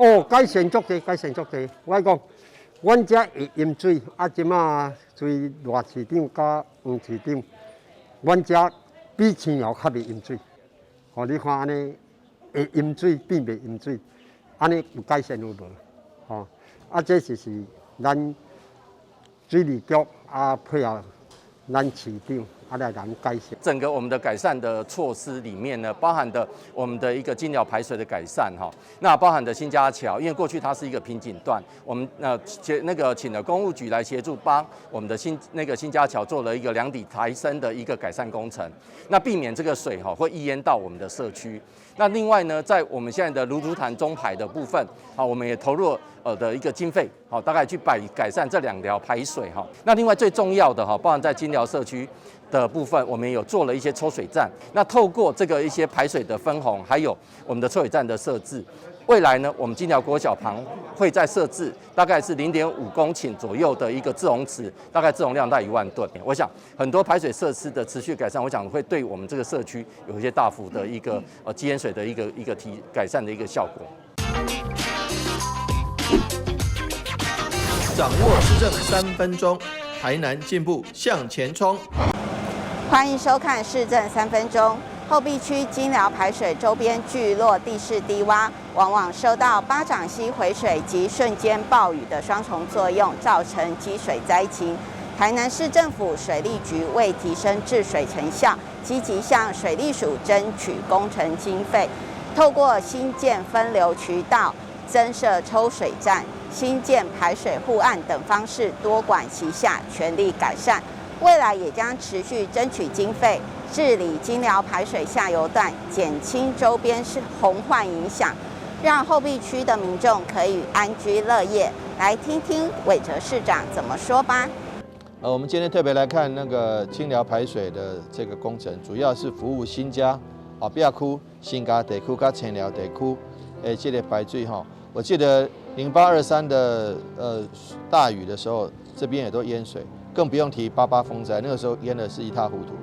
哦，改善足濟，改善足濟。我講，阮遮會淹水，啊，這馬隨賴市長佮黃市長，阮遮比青寮較袂淹水。吼，你看按呢會淹水變袂淹水，按呢有改善有無？吼，啊，這就是咱水利局啊配合咱市長。來改善。整個我們的改善的措施裡面呢，包含的我們的一個菁寮排水的改善哈，那包含的新家橋，因為過去它是一個瓶頸段，我們那個請了工務局來協助幫我們的新家橋做了一個兩底抬升的一個改善工程，那避免這個水哈會溢淹到我們的社區。那另外呢，在我們現在的蘆竹潭中排的部分，好，我們也投入的一個經費，好，大概去改善這兩條排水哈。那另外最重要的哈，包含在菁寮社區的部分，我們有做了一些抽水站。那透過這個一些排水的分洪，還有我們的抽水站的設置，未來呢，我們菁寮國小旁會再設置大概是0.5公頃左右的一個滯洪池，大概滯洪量在1萬噸。我想很多排水設施的持續改善，我想會對我們這個社區有一些大幅的一個積淹水的一個改善的一個效果。掌握市政3分鐘，台南進步向前衝。歡迎收看市政3分鐘。後壁區菁寮排水周邊聚落地勢低洼，往往受到八掌溪回水及瞬間暴雨的雙重作用，造成積水災情。台南市政府水利局為提升治水成效，積極向水利署爭取工程經費，透過新建分流渠道、增設抽水站、新建排水護岸等方式，多管齊下，全力改善。未來也將持續爭取經費，治理菁寮排水下游段，減輕周邊是洪患影響，讓後壁區的民眾可以安居樂業。來聽聽韋哲市長怎麼說吧。我們今天特別來看那個菁寮排水的這個工程，主要是服務新家、後壁區、新家地區佮青寮地區的這個排水哈。我記得0823的大雨的時候，這邊也都淹水。更不用提88風災，那個時候淹的是一塌糊塗。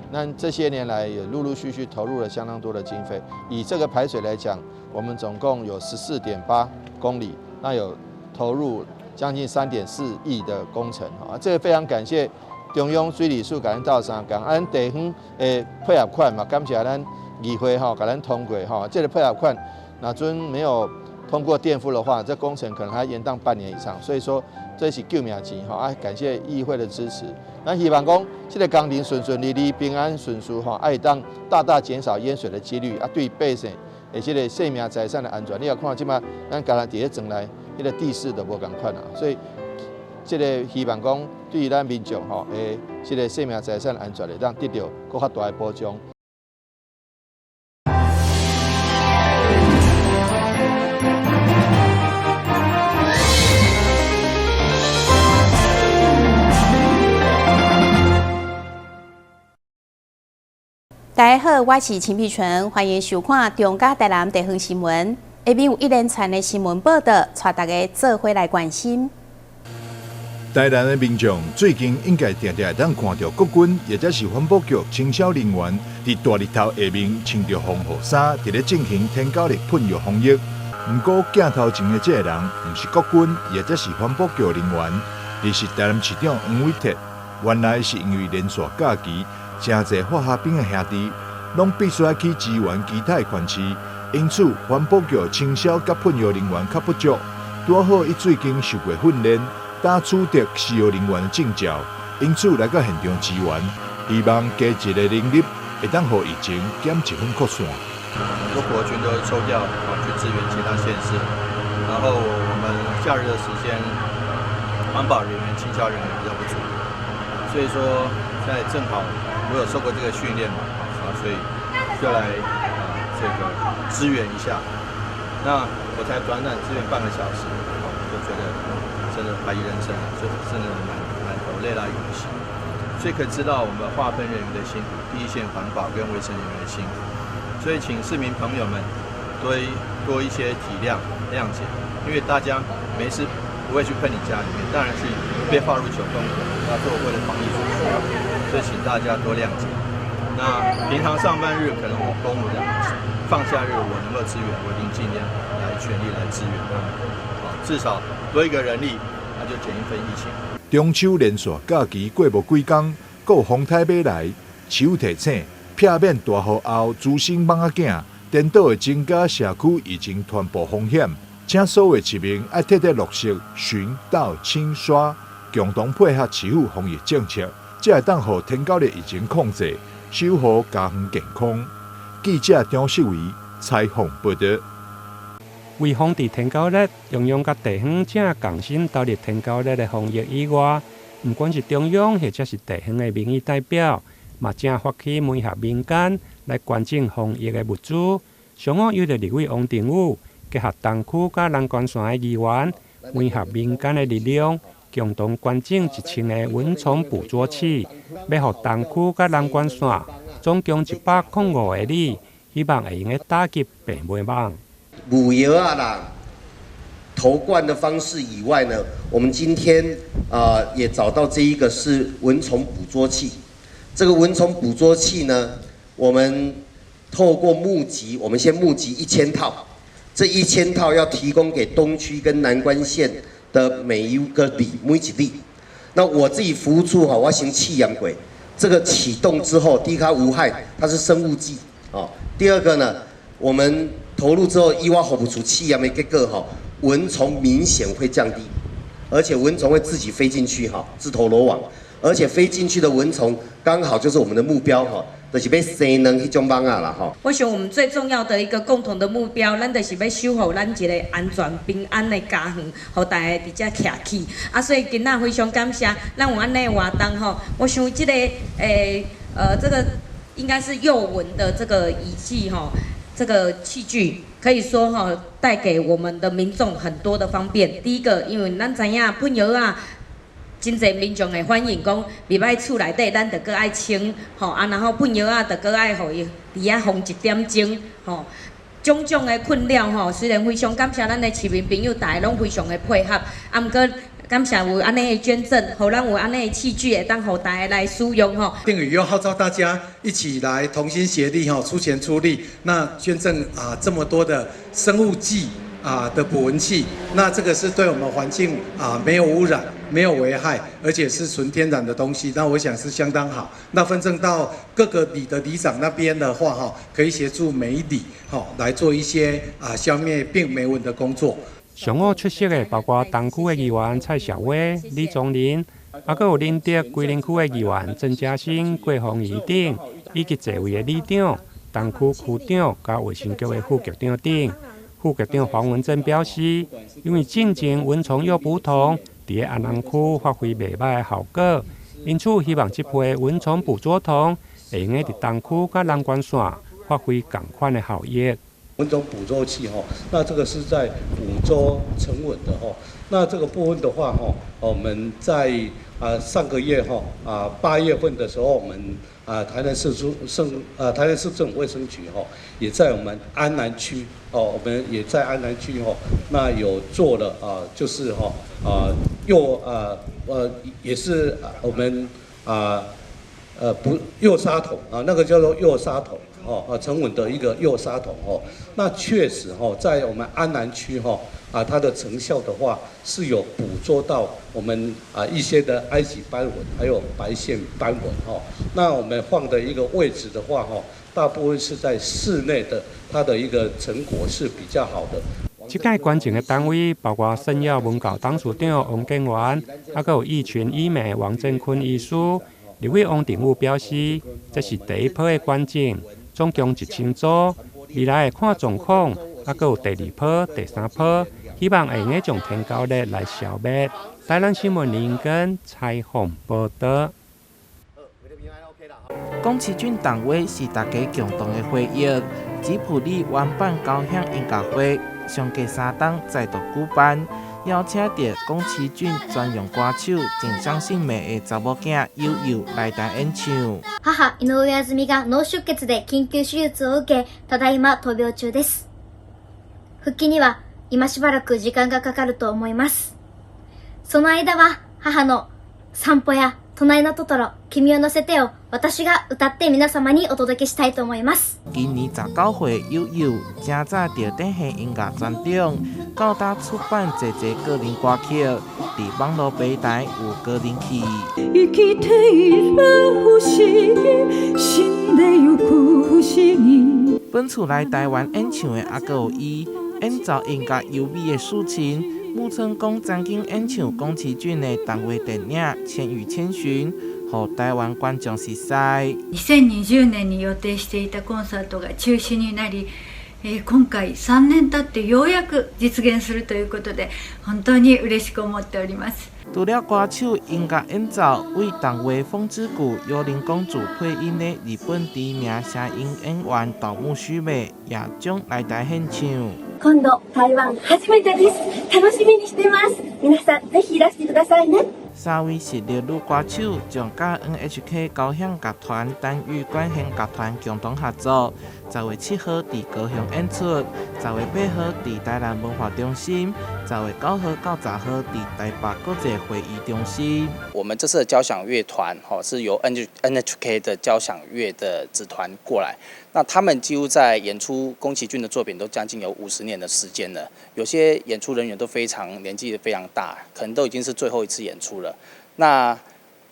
那這些年來也陸陸續續投入了相當多的經費。以這個排水來講，我們總共有14.8公里，那有投入將近3.4億的工程。啊，這個非常感謝中央水利署共咱鬥相共，啊，咱地方的配合款嘛，感謝咱議會吼，共咱通過吼，這個配合款，若陣沒有通過墊付的話，這工程可能還延宕半年以上。所以說，這是救命錢吼啊！感謝議會的支持。咱希望講，這個工程順順利利、平安順遂吼，啊，會當大大減少淹水的幾率，啊，對百姓的這個生命財產的安全。你若看這馬，咱家己佇咧庄內，彼個地勢都無仝款啊，所以這個希望講，對於咱民眾吼的這個生命財產安全，會當得到閣較大的保障。大家好，我是陳碧純，歡迎收看中嘉台南地方新聞。下面有一連串的新聞報道，帶大家做伙來關心。台南的民眾最近應該定定會當看著國軍，或者是環保局清掃人員，佇大日頭下面穿著防護衫，佇咧進行天狗日噴藥防疫。毋過鏡頭前的這個人，毋是國軍，或者是環保局人員，而是台南市長黃偉哲。原來是因為連續假期，誠濟化學兵的兄弟，攏必須愛去支援其他的縣市，因此環保局清掃佮噴藥人員較不足。拄好伊最近受過訓練，打取得施藥人員的證照，因此來到現場支援，希望加一個能力，會當予疫情減一分擴散。很多國軍都抽調啊去支援其他縣市，然後我們假日的時間，環保人員、清消人員比較不足，所以說現在正好我有受過這個訓練嘛，啊，所以就來啊這個支援一下。那我才短短支援半個小時，就覺得真的懷疑人生了，就真的滿頭累到一個不行。所以可以知道我們化噴人員的辛苦，第一線環保跟衛生人員的辛苦。所以請市民朋友們多一些體諒諒解，因為大家沒事不會去噴你家裡面，當然是被劃入九宮格，要做為了防疫所需要，所以請大家多諒解。那平常上班日可能我公務這樣，放假日我能夠支援，我一定盡量來全力來支援他們。至少多一個人力，那就減一份疫情。中秋連續假期過無幾工，閣有風颱欲來，市府提醒，避免大雨後滋生蠓仔囝，顛倒會增加社區疫情傳播風險，請所有市民愛徹底落實巡、倒、清、刷，共同配合市府防疫政策，才會當予天狗的疫情控制，守護家園健康。記者張世維採訪報道。為防治天狗熱，中央佮地方正仝心投入天狗熱的防疫以外，毋管是中央或者是地方的民意代表，嘛正發起媒合民間來捐贈防疫的物資。上午有著立委王定宇結合東區佮南關線的議員，媒合民間的力量，共同捐贈1000個蚊蟲捕捉器，欲予東區佮南關線總共105個里，希望會用得打擊病媒蚊。補藥仔啦，投灌的方式以外呢，我們今天也找到這一個是蚊蟲捕捉器。這個蚊蟲捕捉器呢，我們透過募集，我們先募集1000套，這一千套要提供給東區跟南關縣的每一個里，每一里。那我自己服務處哈，我先試驗過，這個啟動之後，第一它無害，它是生物劑哦。第二個呢，我們投入之後，以我服務處試驗的結果哈，蚊蟲明顯會降低，而且蚊蟲會自己飛進去哈，自投羅網，而且飛進去的蚊蟲剛好就是我們的目標哈，就是欲生卵彼種蠓仔啦吼。我想我們最重要的一個共同的目標，咱就是欲守護咱一個安全平安的家園，予大家佇遮徛起。啊，所以今仔非常感謝，咱有按呢活動吼，我想這個這個應該是誘蚊的這個儀器吼。這個器具可以說哈，帶給我們的民眾很多的方便。第一個，因為咱知影噴藥仔，真濟民眾會反映講，入來厝內底，咱著閣愛清吼啊，然後噴藥仔著閣愛予伊佇遐放一點鐘吼。種種的困擾吼，雖然非常感謝咱的市民朋友，大家攏非常的配合，啊，毋過感謝有按呢的捐贈，予咱有按呢的器具會當予大家來使用吼。定宇又號召大家一起來同心協力吼，出錢出力，那捐贈啊這麼多的生物劑啊的捕蚊器，那這個是對我們環境啊沒有污染、沒有危害，而且是純天然的東西，那我想是相當好。那分贈到各個里的里長那邊的話，哈，可以協助每里哈來做一些啊消滅病媒蚊的工作。上午出席的包括東區的議員蔡小威、李宗仁，啊，閣有仁德龜林區的議員曾嘉欣、郭鳳儀等，以及座位的里長、東區區長佮衛生局的副局長等。副局長黃文珍表示，因為進前蚊蟲誘捕筒佇咧安南區發揮袂䆀的效果，因此希望這批蚊蟲捕捉筒會用得佇東區佮南關線發揮仝款的效益。蚊蟲捕捉器哈，那這個是在捕捉成蚊的哈。那這個部分的話哈，我們在上個月哈8月份的時候，我們台南市政府衛生局哈，也在我們安南區哦，我們也在安南區哈，那有做了啊，就是哈啊誘啊呃也是我們啊不誘殺筒啊，那個叫做誘殺筒。哦啊，成蚊的一個誘殺筒哦，那確實哈，在我們安南區哈啊，它的成效的話是有捕捉到我們啊一些的埃及斑蚊，還有白線斑蚊哈。那我們放的一個位置的話哈，大部分是在室內的，它的一個成果是比較好的。這屆捐贈的單位包括盛耀文教董事長王建元，啊，閣有益群醫美王振坤醫師。立委王定宇表示，這是第一批的捐贈。總共1000組，未來會看狀況，啊，閣有第二波、第三波，希望會用得將天狗熱來消滅。台南新聞林根採訪報道。宮崎駿動畫是大家共同的回憶。吉卜力原版交響音樂會相隔3冬再度舉辦，邀請著宮崎駿專用歌手井上真美的查某囝悠悠來台演唱。母井上あずみが脳出血で緊急手術を受け、ただいま闘病中です。復帰には今しばらく時間がかかると思います。その間は母の散歩や隣のトトロ、君を乗せてを私が歌って皆様にお届けしたいと思います。今年19歲悠悠，誠早就展現音樂專長，到今出版濟濟個人歌曲，佇網路平台有高人氣。本次來台灣演唱的猶閣有伊，演奏音樂優美的豎琴。木村講曾經演唱宮崎駿的動畫電影《千與千尋》，予台灣觀眾熟似。2020年に予定していたコンサートが中止になり、今回3年経ってようやく実現するということで、本当に嬉しく思っております。除了歌手音樂演奏，為動畫《風之谷》幽靈公主配音的日本知名聲音演員島木須美也將來台獻唱。今度台灣初めてです。楽しみにしてます。皆さんぜひいらしてくださいね。三位實力女歌手將佮 NHK 交響樂團丹羽管弦樂團共同合作，10月7號佇高雄演出，10月8號佇台南文化中心，10月9號到10號佇台北國際會議中心。我們這次的交響樂團，吼，是由 NHK 的交響樂的子團過來，那他們幾乎在演出宮崎駿的作品都將近有50年的時間了，有些演出人員都非常年紀非常大，可能都已經是最後一次演出了。那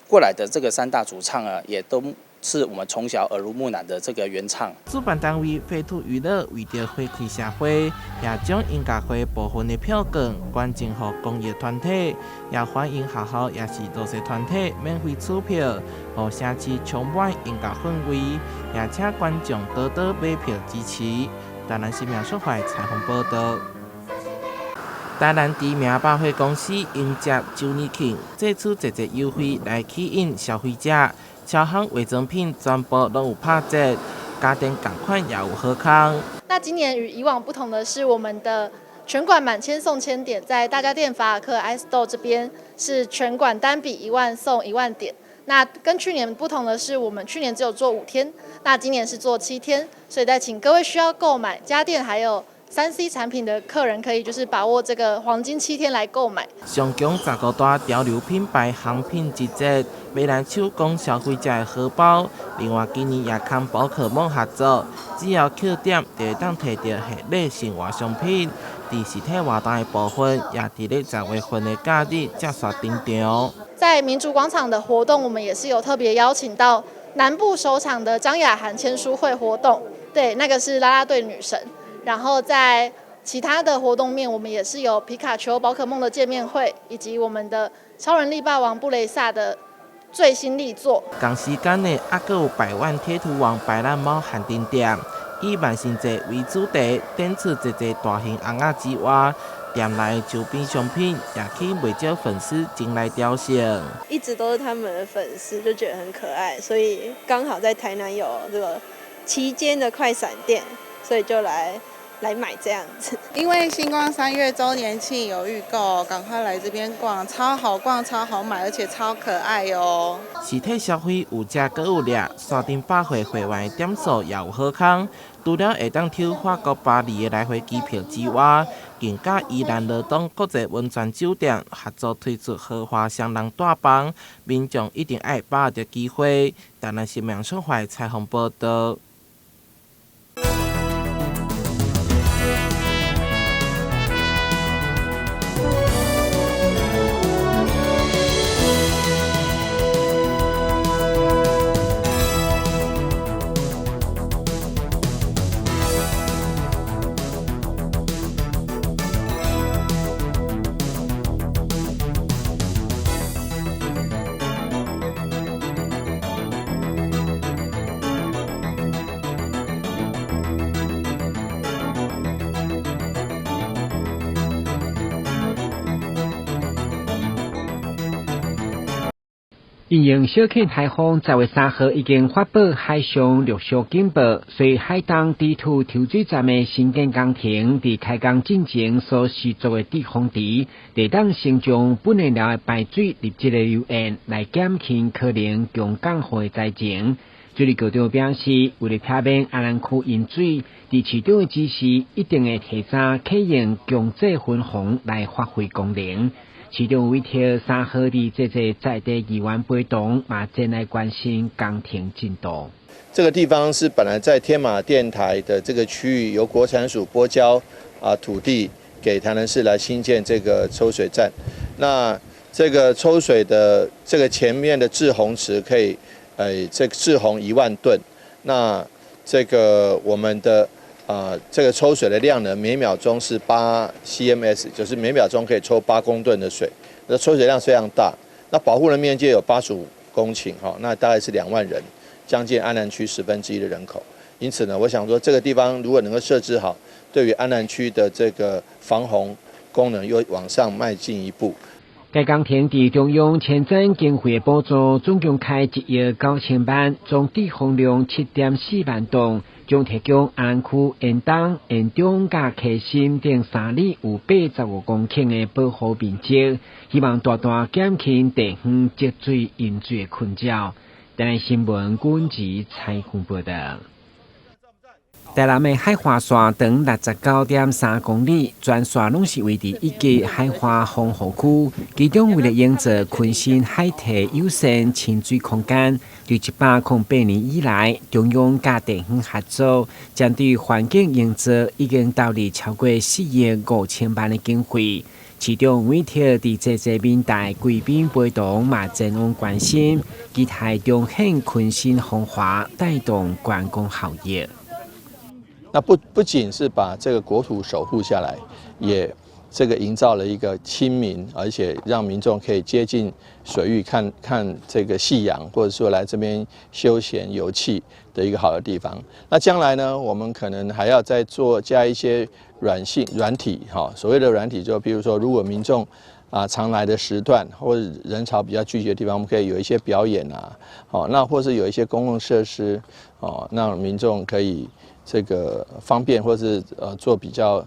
過來的這個三大主唱啊，也都是我們從小耳濡目染的這個原唱。主辦單位飛兔娛樂為著回饋社會，也將音樂會部分的票券捐贈予公益團體，也歡迎學校也是弱勢團體免費取票，予城市充滿音樂氛圍，也請觀眾多多買票支持。台南新聞蘇懷採訪報道。台南知名百貨公司迎接週年慶，祭出濟濟優惠來吸引消費者。超行化妝品全部攏有拍折，家電仝款也有好康。那今年與以往不同的是，我們的全館滿千送千點，在大家電法爾克 iStore 這邊是全館單筆1萬送1萬點。那跟去年不同的是，我們去年只有做5天，那今年是做7天，所以再請各位需要購買家電還有3C 產品的客人，可以就是把握這個黃金7天來購買。上強15大潮流品牌航品一節，買來手工消費者的荷包。另外，今年也跟寶可夢合作，只要扣點就會當提著系列生活商品。佇實體活動的部分，也佇咧10月份的假日才煞登場。在民族廣場的活動，我們也是有特別邀請到南部首場的張雅涵簽書會活動，對，那個是啦啦隊女神。然後在其他的活動面，我們也是有皮卡丘、寶可夢的見面會，以及我們的超人力霸王布雷薩的最新力作。同時間呢，猶閣有百萬貼圖王白爛貓限定店，以萬聖節為主題，展出濟濟大型尪仔之外，店內周邊商品也吸引袂少粉絲前來朝聖。一直都是他們的粉絲，就覺得很可愛，所以剛好在台南有這個旗艦的快閃店，所以就來買這樣子。因為新光三越週年慶有預購，趕快來這邊逛，超好逛，超好買，而且超可愛哦。實體消費有遮閣有掠，山頂百貨會員的點數也有好康，除了會當抽法國巴黎的來回機票之外，更佮宜蘭羅東國際溫泉酒店合作推出豪華雙人大房，民眾一定愛把握著機會。台南新聞出發採訪報道。因應小犬颱風10月3號已經發布海上陸續警報，所以海東堤土抽水站的新建工程佇開工進前所施作的滯洪池，會當先將本地寮的排水入這个油堰來減輕可能強降雨的災情。水利局長表示，為了避免安南區淹水，佇市長的指示一定會提早啟用強制分洪來發揮功能。市長委託三號佇這個在地議員陪同，嘛前來關心工程進度。這個地方是本來在天馬電台的這個區域，由國產署撥交土地給台南市來興建這個抽水站。那這個抽水的這個前面的滯洪池可以，這個滯洪1萬噸。那這個我們的這個抽水的量呢，每秒鐘是8 cms，就是每秒鐘可以抽8公噸的水。那抽水量非常大。那保護的面積有85公頃，哈，那大概是2萬人，將近安南區1/10的人口。因此呢，我想說這個地方如果能夠設置好，對於安南區的這個防洪功能又往上邁進一步。該工程佇中央前瞻經費的補助，總共開1億9千萬，總滯洪量7.4萬噸，將提供安南區延東、延中佮溪心等三里有85公頃的保護面積，希望大大減輕地方積水淹水的困擾。台南新聞軍事採訪報道。台南的海岸線長69.3公里，全線攏是位佇一級海岸防護區。其中為了營造鯤鯓海堤友善親水空間，佇108年以來，中央佮地方合作，針對環境營造已經投入超過4億5千萬的經費。市長委託佇濟濟民代貴賓陪同嘛前往關心，期待重現鯤鯓風華，帶動觀光效益。那不僅是把這個國土守護下來，也這個營造了一個親民，而且讓民眾可以接近水域看看這個夕陽，或者說來這邊休閒遊憩的一個好的地方。那將來呢，我們可能還要再做加一些軟性軟體，哈，所謂的軟體就比如說，如果民眾常來的時段或者人潮比較聚集的地方，我們可以有一些表演啊，好，那或是有一些公共設施，哦，讓民眾可以這個方便，或是做比較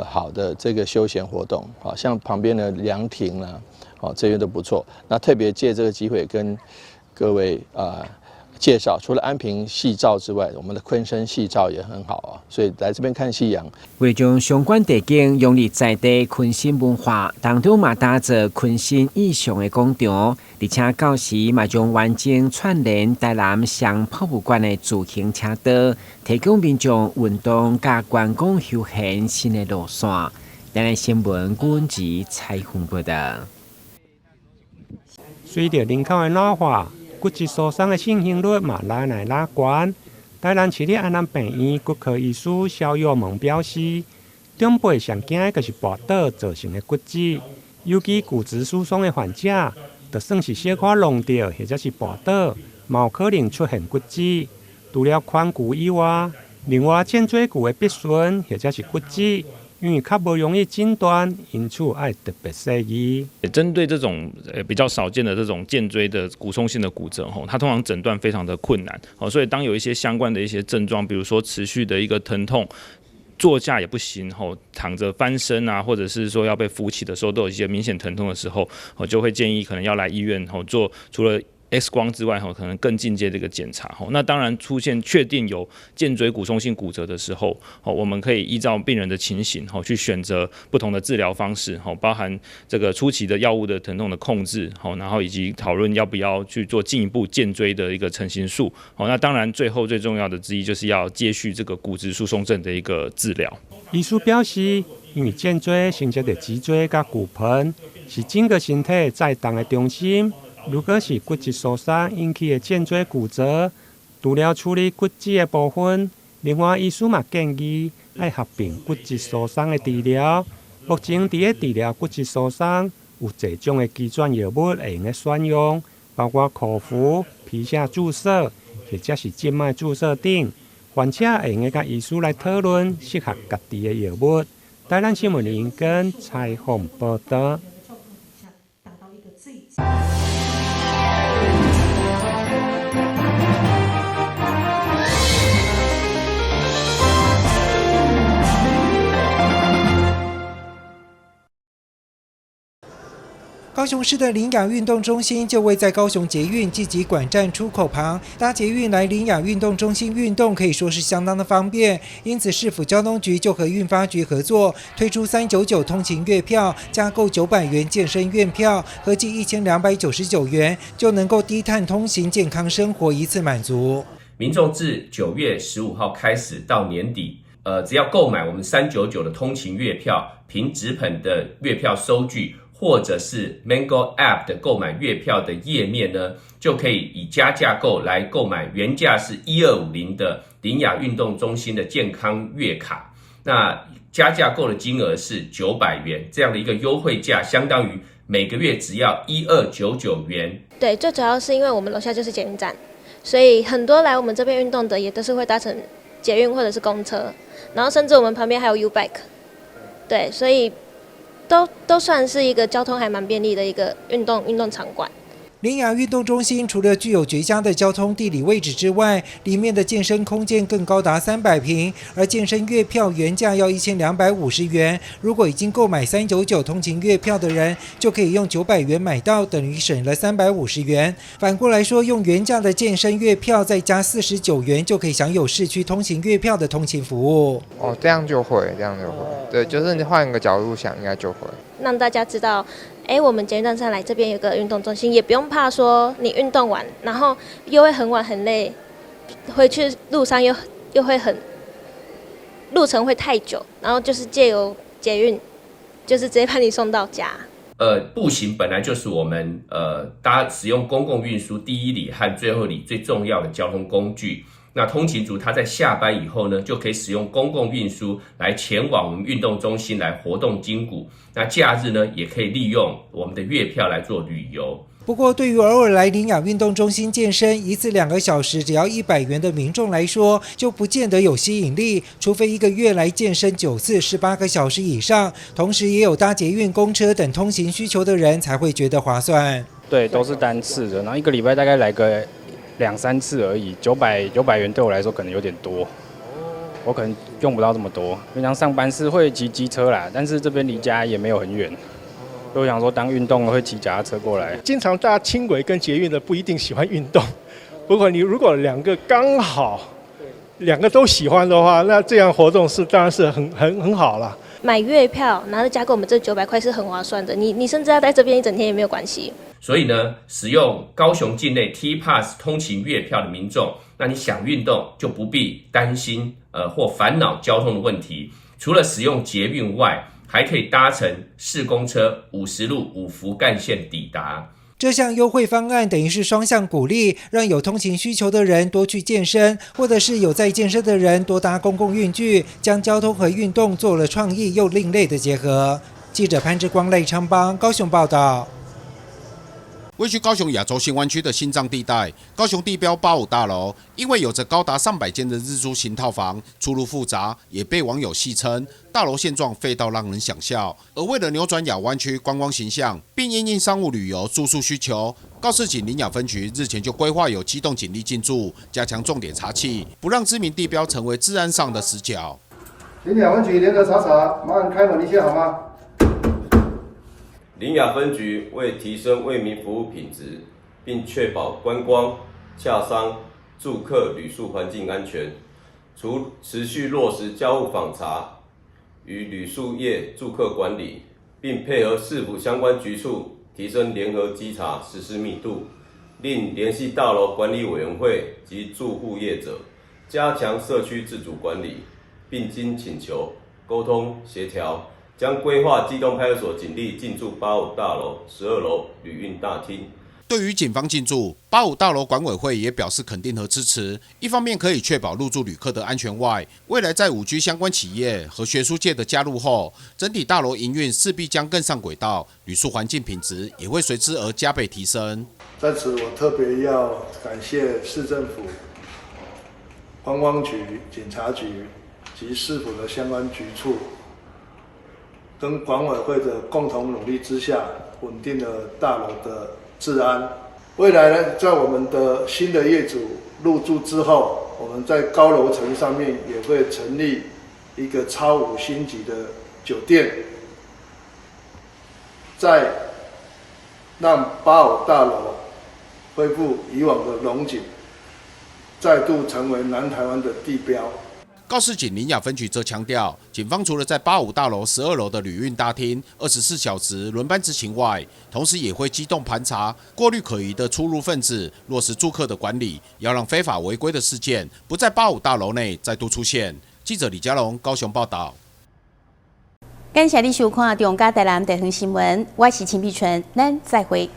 好的這個休閒活動，好像旁邊的涼亭啦，哦這些都不錯。那特別借這個機會跟各位介紹，除了安平夕照之外，我們的鯤鯓夕照也很好啊，所以來這邊看夕陽。為將相關地景融入在地鯤鯓文化當中，嘛打造鯤鯓意象的廣場，而且到時嘛將完整串聯台南雙博物館的自行車道，提供民眾運動佮觀光休閒新的路線。台南新聞軍事採訪報道。隨著人口的老化，骨質疏鬆的盛行率嘛愈來愈懸。台南市立安南病院骨科醫師蕭耀蒙表示，長輩上驚的就是跋倒造成的骨折，尤其骨質疏鬆的患者，就算是小可弄著或者是跋倒，嘛有可能出現骨折。除了髋骨以外，另外薦椎骨的破損或者是骨折，因為較無容易診斷，因此愛特別細膩。針對這種比較少見的這種薦椎的骨鬆性的骨折，吼，它通常診斷非常的困難，哦，所以當有一些相關的一些症狀，比如說持續的一個疼痛，坐下也不行，吼，躺着翻身啊，或者是說要被扶起的時候，都有一些明顯疼痛的時候，我就會建議可能要來醫院，吼，做除了 X 光之外，吼，可能更進階的一個檢查，吼，那當然出現確定有薦椎骨鬆性骨折的時候，吼，我們可以依照病人的情形，吼，去選擇不同的治療方式，吼，包含這個初期的藥物的疼痛的控制，吼，然後以及討論要不要去做進一步薦椎的一個成形術，吼，那當然最後最重要的之一就是要接續這個骨質疏鬆症的一個治療。醫師表示，因為薦椎承接著脊椎佮骨盆，是整個身體載重的中心。如果是骨質疏鬆引起的薦椎骨折，除了處理骨折的部分，另外醫師嘛建議愛合併骨質疏鬆的治療。目前佇咧治療骨質疏鬆，有濟種的機轉藥物會用得選用，包括口服、皮下注射，或者是靜脈注射等。患者會用得佮醫師來討論適合家己的藥物。台南新聞林根採訪報道。高雄市的苓雅運動中心就位在高雄捷運季集館站出口旁，搭捷運來苓雅運動中心運動可以說是相當的方便。因此，市府交通局就和運發局合作，推出399通勤月票，加購900元健身月票，合計1299元，就能夠低碳通行、健康生活一次滿足。民眾自9月15號開始到年底，只要購買我們三九九的通勤月票，憑紙本的月票收據，或者是 Mango App 的購買月票的頁面呢，就可以以加價購來購買原價是1250的苓雅運動中心的健康月卡。那加價購的金額是900元，這樣的一個優惠價，相當於每個月只要1299元。對，最主要是因為我們樓下就是捷運站，所以很多來我們這邊運動的也都是會搭乘捷運或者是公車，然後甚至我們旁邊還有 YouBike，對，所以都算是一個交通還蠻便利的一個運動場館。苓雅運動中心除了具有絕佳的交通地理位置之外，裡面的健身空間更高達300平，而健身月票原價要1250元，如果已經購買三九九通勤月票的人，就可以用900元買到，等於省了350元。反過來說，用原價的健身月票再加49元，就可以享有市區通勤月票的通勤服務。哦，這樣就會，這樣就會，對，就是你換一個角度想，應該就會。讓大家知道，哎，我們捷運站上來這邊有個運動中心，也不用怕說你運動完，然後又會很晚很累，回去路上又會很路程會太久，然後就是借由捷運，就是直接把你送到家。步行本來就是我們搭使用公共運輸第一里和最後里最重要的交通工具。那通勤族他在下班以後呢，就可以使用公共運輸來前往我們運動中心來活動筋骨。那假日呢，也可以利用我們的月票來做旅遊。不過，對於偶爾來苓雅運動中心健身，一次2個小時只要100元的民眾來說，就不見得有吸引力。除非一個月來健身9次，18個小時以上，同時也有搭捷運、公車等通行需求的人，才會覺得划算。對，都是單次的，然後一個禮拜大概來個兩三次而已，九百元對我來說可能有點多，我可能用不到這麼多。平常上班是會騎機車啦，但是這邊離家也沒有很遠，所以我想說當運動會騎腳踏車過來。經常搭輕軌跟捷運的不一定喜歡運動，不過你如果兩個剛好，兩個都喜歡的話，那這樣活動是當然是很好了。買月票，然後加購我們這900塊是很划算的。你甚至要在這邊一整天也沒有關係。所以呢，使用高雄境內 T Pass 通勤月票的民眾，那你想運動就不必擔心或煩惱交通的問題。除了使用捷運外，還可以搭乘市公車50路五福幹線抵達。這項優惠方案等於是雙向鼓勵，讓有通勤需求的人多去健身，或者是有在健身的人多搭公共運具，將交通和運動做了創意又另類的結合。記者潘志光、賴昌邦高雄報道。位於高雄亞洲新灣區的心臟地帶，高雄地標八五大樓，因為有着高達上百間的日租型套房，出入複雜，也被網友戲稱大樓現狀廢到讓人想笑。而為了扭轉亞灣區觀光形象，並因應商務旅遊住宿需求，高市警苓雅分局日前就規劃有機動警力進駐，加強重點查緝，不讓知名地標成為治安上的死角。苓雅分局聯合查查，麻煩開門一下好嗎？苓雅分局為提升為民服務品質，並確保觀光、洽商、住客旅宿環境安全，除持續落實交戶訪查與旅宿業住客管理，並配合市府相關局處提升聯合稽查實施密度，另聯繫大樓管理委員會及住戶業者，加強社區自主管理，並經請求溝通協調。將規劃機動派出所警力進駐八五大樓12樓旅運大廳。對於警方進駐八五大樓管委會也表示肯定和支持。一方面可以確保入住旅客的安全外，未來在5G 相關企業和學術界的加入後，整體大樓營運勢必將更上軌道，旅宿環境品質也會隨之而加倍提升。在此，我特別要感謝市政府、觀光局、警察局及市府的相關局處，跟管委會的共同努力之下，穩定了大樓的治安。未來呢，在我們的新的業主入住之後，我們在高樓層上面也會成立一個超五星級的酒店，在讓85大樓恢復以往的榮景，再度成為南台灣的地標。高市警苓雅分局則強調，警方除了在85大樓12樓的旅運大廳24小時輪班執勤外，同時也會機動盤查、過濾可疑的出入分子，落實住客的管理，要讓非法違規的事件不在八五大樓內再度出現。記者李佳龍高雄報道。感謝你收看中嘉台南地方新聞，我是陳碧純，咱再會。